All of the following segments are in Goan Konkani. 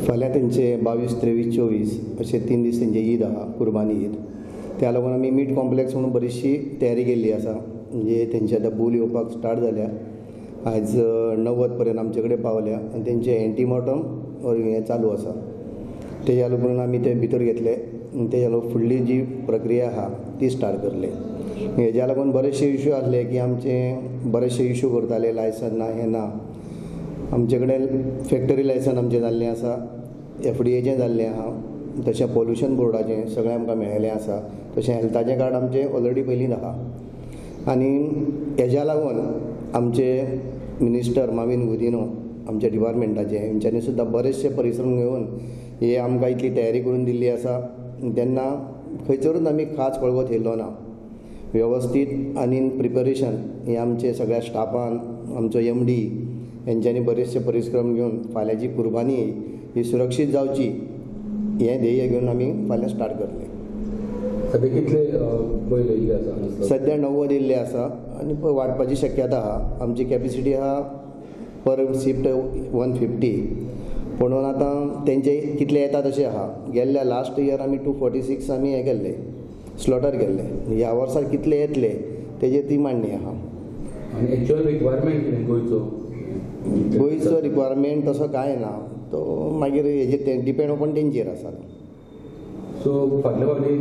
फाल्यां तेंचे 22, 23, 24 अशे 3 दीस तेंचे ईद आहा, कुर्बानी ईद. त्या लागून आमी मीट कॉम्प्लेक्स म्हणून बरीचशी तयारी केल्ली आसा. म्हणजे तेंचे आतां बूल येवपाक स्टार्ट जाल्या, आयज 90 पर्यंत आमचे कडेन पावल्या आनी तेंचे एंटीमॉर्टम हें चालू आसा. तेज्या लागून आमी ते भितर घेतले आनी तेज्या लागून फुडली जी प्रक्रिया आहा ती स्टार्ट करले. हेज्या लागून बरेचशे इशू आसले की आमचे बरेचशे इशू करताले, लायसन ना, हें ना. आमचे कडेन फॅक्टरी लायसन आमचें जाल्लें आसा, एफडीएचें जाल्लें आहा, तशें पोल्युशन बोर्डाचें सगळें आमकां मेळिल्लें आसा, तशें हेल्थाचें कार्ड आमचें ऑलरेडी पयलींच आहा. आनी हेज्या लागून आमचे मिनिस्टर माविन गुदिन्हो आमच्या डिपार्टमेंटाचे हेंच्यांनी सुद्दां बरेचशे परिश्रम घेवन हे आमकां इतली तयारी करून दिल्ली आसा. तेन्ना खंयसरूच आमी खास कळवो थेयलो ना, वेवस्थीत आनी प्रिपरेशन हे आमचे सगळ्या स्टाफान, आमचो एमडी हेंच्यांनी बरेचशे परिश्रम घेवन फाल्यांची कुर्बानी ही सुरक्षीत जावची हें ध्येय घेवन आमी फाल्यां स्टार्ट करले. सद्या कितले बैल येयल्ले आसा? सद्या 90 येयल्ले आसा आनी वाडपाची शक्यता आहा. आमची कॅपेसिटी आहा पर शिफ्ट 150, पूण आतां तेंचे कितले येता तशें आहा. गेल्ल्या लास्ट इयर आमी 246 आमी हें केल्ले, स्लॉटर केल्ले. ह्या वर्सा कितले येतले तेजेर ती मांडणी आहा. आनी एक्चुअल रिक्वायरमेंट कितें गोंयचो? गोंयचो रिक्वायरमेंट तसो कांय ना, तो मागीर हेजेर डिपेंड ओपन तेंचेर आसा. सो फाटल्या फावटी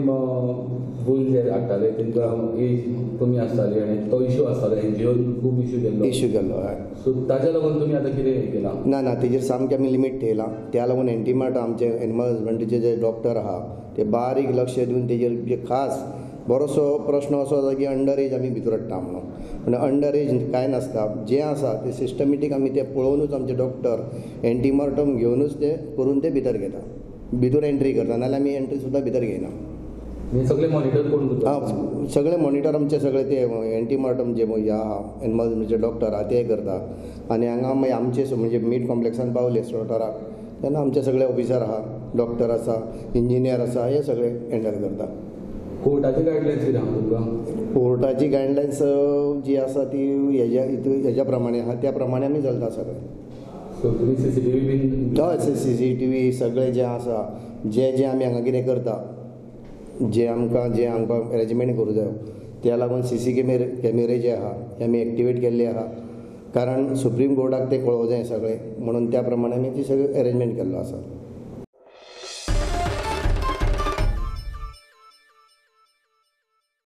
बूल जे हाडटाले तेंकां एज कमी आसताली आनी तो इशू आसतालो, एनजीओन खूब इशू केल्लो. इशू केल्लो हय. सो ताज्या लागून तुमी आतां कितें केलां? ना ना, तेजेर सामकें आमी लिमीट थेयलां. त्या लागून एंटीमार्ट आमचे एनिमल हजबंड्रीचे जे डॉक्टर आहा ते बारीक लक्ष दिवन तेजेर जे खास बरोसो प्रश्न असो जाता की अंडर एज आमी भितर हाडटा म्हणून, पूण अंडर एज कांय नासता. जें आसा तें सिस्टमेटीक आमी तें पळोवनूच आमचे डॉक्टर एंटीमार्टम घेवनूच ते करून ते भितर घेता, भितर एंट्री करता, नाल्यार आमी एंट्री सुद्दां भितर घेयना. सगळे मॉनिटर कोण करता? आं, सगळे मॉनिटर आमचे सगळे ते एंटीमार्टम जे ह्या एनिमल जे डॉक्टर आहा ते करता. आनी हांगा मागीर आमचे म्हणजे मीट कॉम्प्लेक्सान पावले स्लॉटराक तेन्ना आमचे सगळे ऑफिसर आहा, डॉक्टर आसा, इंजिनियर आसा, हे सगळे हँडल करता. कोर्टाची गायडलायन्स कितें आहा तुमकां? कोर्टाची गायडलायन्स जी आसा ती हेज्या प्रमाणे आहा, त्या प्रमाणे आमी चलता सगळे. सो तुमी सीसीटीव्ही बीन? हय, सीसीटीव्ही सगळें जें आसा, जें जें आमी हांगा कितें करता, जे आमकां अरेंजमेंट करूं जायो त्या लागून सीसी कॅमेरे जे आहा ते आमी एक्टिवेट केल्ले आहा, कारण सुप्रीम कोर्टाक ते कळोवंक जाय सगळें, म्हणून त्या प्रमाणे आमी ती सगळें अरेंजमेंट केल्लो आसा.